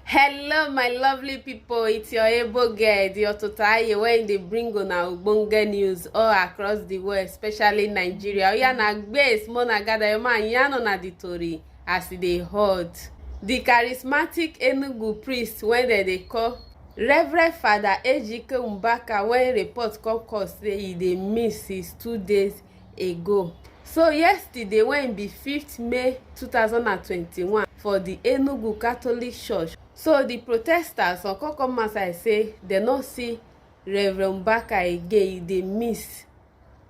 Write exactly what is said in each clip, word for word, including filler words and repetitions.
Hello, my lovely people. It's your able girl, the Ototaye, where they bring on our Ubonga news all across the world, especially Nigeria. Oh, yeah, na gbes, mona gada, your man, yano na the tori, as e dey hot. The charismatic Enugu priest, when they, they call Reverend Father Ejike Mbaka, when report come cause say he dey miss his two days ago. So yesterday, when be fifth May two thousand and twenty-one, for the Enugu Catholic Church, so the protesters on come come outside say they no see Reverend Mbaka again, they miss.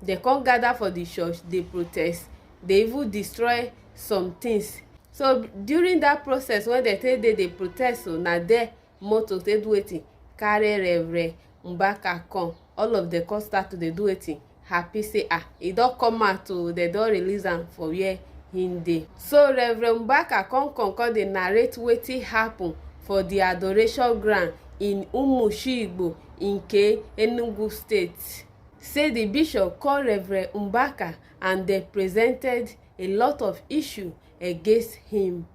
They come gather for the church, they protest, they even destroy some things. So during that process, when they take dey dey protest, so na there motor take do wetin, carry Reverend Mbaka come. All of them come start to dey do wetin, happy say, ah, e don come out o, they don release am for where him dey. So Reverend Mbaka come come come dey narrate wetin happen for the adoration ground in Umushiigbo, Nke, Enugu State. Say the bishop call Reverend Mbaka and they presented a lot of issue against him.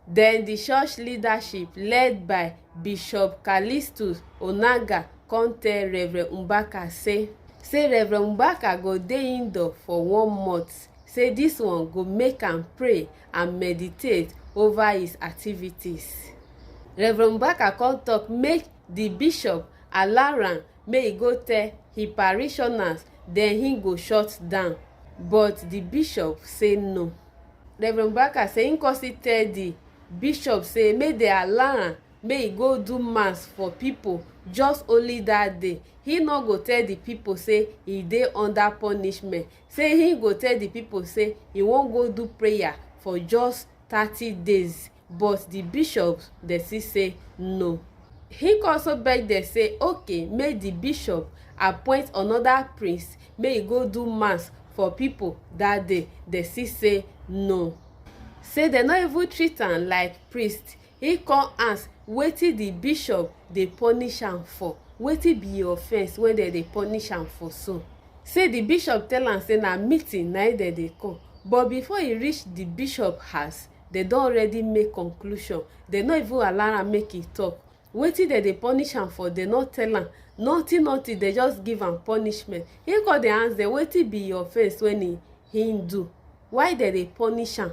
Then the church leadership, led by Bishop Callistus Onaga, come tell Reverend Mbaka say, say Reverend Mbaka go dey indoor for one month. Say this one go make am pray and meditate over his activities. Reverend Mbaka come talk make the bishop allow am, make e go tell him parishioners, then he go shut down. But the bishop say no. Reverend Mbaka say he come still tell the bishop say make they allow am, make e go do mass for people just only that day. He no go tell the people say he dey under punishment. Say he go tell the people say he wan go do prayer for just thirty days. But the bishop, they still say no. He also beg them say, okay, make the bishop appoint another priest, make e go do mass for people that day. They still say no. Say they no even treat am like priest. He come ask wetin the bishop dey punish am for. Wetin be your offense when they dey punish am for so? Say the bishop tell am say na meeting na im dem dey come. But before he reach the bishop house, they don already make conclusion. They no even allow am make e talk. Wetin dem dey punish am for, they no tell am. Nothing, nothing, they just give am punishment. He come dey ask them, wetin be your offense when he, he do? Why dem dey punish am?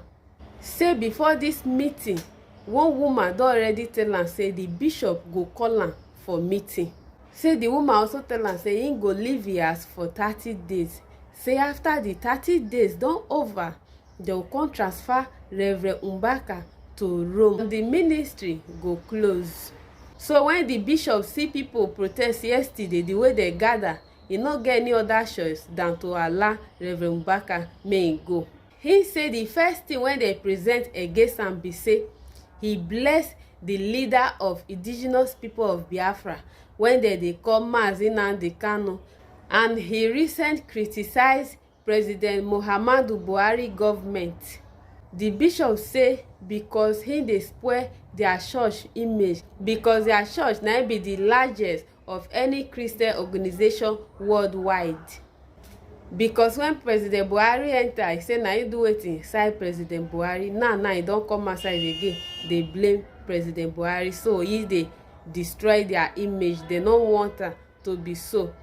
Say before this meeting, one woman don already tell am say the bishop go call am for meeting. Say the woman also tell am say he go leave him house for thirty days. Say after the thirty days don over, they go come transfer Reverend Mbaka to Rome. The ministry go close. So when the bishop see people protest yesterday, the way they gather, he no get any other choice than to allow Reverend Mbaka make him go. He say the first thing when they present against am be say he bless the leader of indigenous people of Biafra, when they dey call Mazi Nnamdi Kanu, and he recent criticize President Muhammadu Buhari government. The bishop say because he dey spoil their church image, because their church na im be the largest of any Christian organization worldwide. Because when President Buhari enter, he say na him do wetin side President Buhari. Now, now he don come outside again, dey blame President Buhari. So he dey destroy their image. They no want am to be so.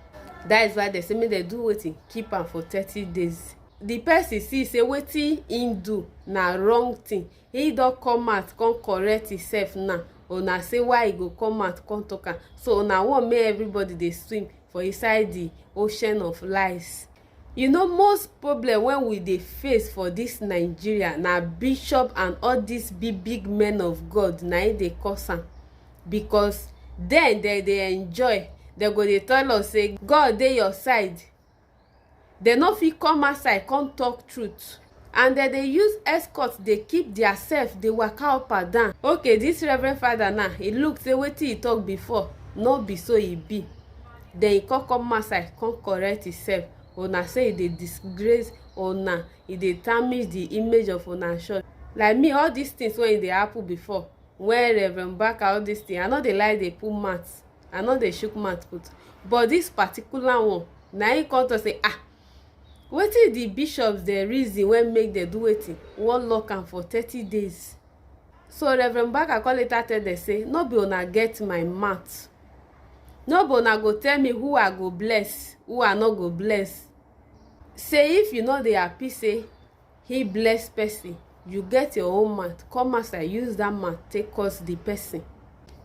That is why they say make they do wetin, keep am for thirty days. The person see say wetin he do na wrong thing. He don come out, come correct himself now. Una say why he go come out, come talk am. So una want make everybody dey swim for inside the ocean of lies. You know, most problem when we dey face for this Nigeria na bishop and all these big, big men of God na im dey cause am. Because then they dey enjoy. They go dey tell us say God dey your side. They no fit come outside, come talk truth. And they dey use escort, dey keep their self, dey waka up and down. Okay, this Reverend Father now, he look say wetin he talk before, no be so he be. Then he come come outside, come correct himself. Una say he dey disgrace una, he dey tarnish the image of una church. Like me, all these things when e dey happen before, when Reverend Mbaka, all this thing, I no dey like dey put mouth. I no dey shook mouth put. But this particular one, na him come talk say, ah, wetin the bishops dey reason when make dem do wetin? Wan lock am for thirty days. So Reverend Baka come later tell dem say, "No be una get my mouth. No be una go tell me who I go bless, who I no go bless. Say if you no dey happy say he bless person, you get your own mouth, come outside, use that mouth take curse the person.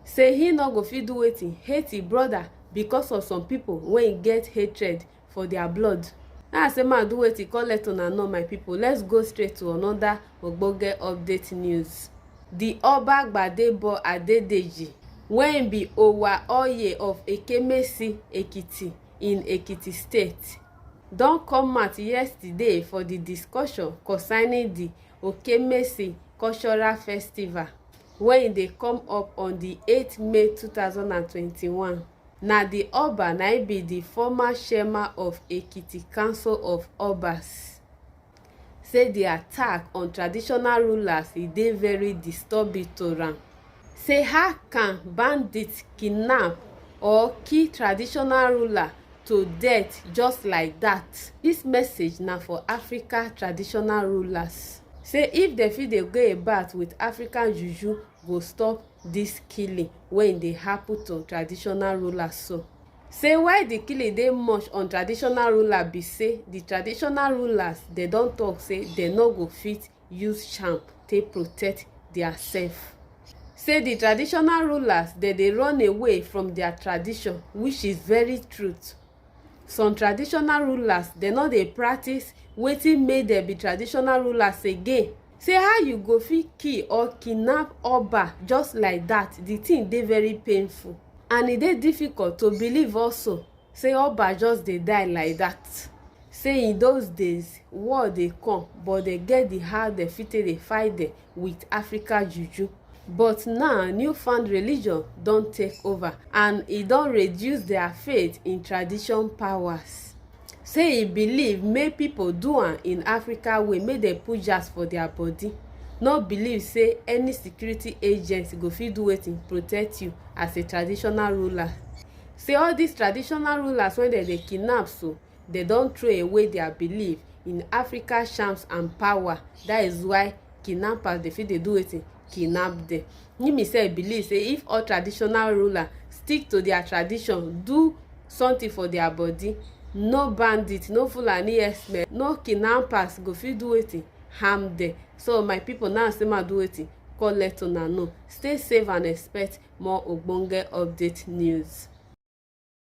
Say he no go fit do wetin, hate him brother because of some people wey get hatred for their blood." Now I say, "Ma, do wetin, come let una know, my people." Let's go straight to another ogbonge update news. The Oba Gbadebo Adedeji, wey be Owa Oye of Ekemesi Ekiti in Ekiti State, don come out yesterday for the discussion concerning the Okemesi Cultural Festival, wey dey come up on the eighth May two thousand and twenty-one. Na the Oba na im be the former chairman of Ekiti Council of Obas. Say the attack on traditional rulers, e dey very disturbing to am. Say how can bandits kidnap or kill traditional ruler to death just like that? This message na for Africa traditional rulers. Say if dem fit dey go about with African juju, go stop this killing wey dey happen to traditional rulers so. Say why the killing dey much on traditional ruler be say the traditional rulers, dem don talk say dem no go fit use charm take protect their self. Say the traditional rulers, dem dey run away from their tradition, which is very truth. Some traditional rulers, dem no dey practice wetin make dem be traditional rulers again. Say how you go fit kill or kidnap Oba just like that? The thing dey very painful, and e dey difficult to believe also say Oba just dey die like that. Say in those days, war dey come, but dem get the how dem fit take dey fight dem with Africa juju. But now, newfound religion don take over, and e don reduce their faith in tradition powers. Say e believe make people do am in Africa way, make dem put jazz for their body. No believe say any security agency go fit do wetin, protect you as a traditional ruler. Say all these traditional rulers wey dem dey kidnap so, dem don throw away their belief in Africa charms and power. That is why kidnappers dey fit dey do wetin, kidnap dem. Me myself believe say if all traditional ruler stick to their tradition, do something for their body, no bandit, no Fulani herdsmen, no kidnappers go fit do wetin, harm dem. So my people, now say ma do wetin, come let una know. Stay safe and expect more ogbonge update news.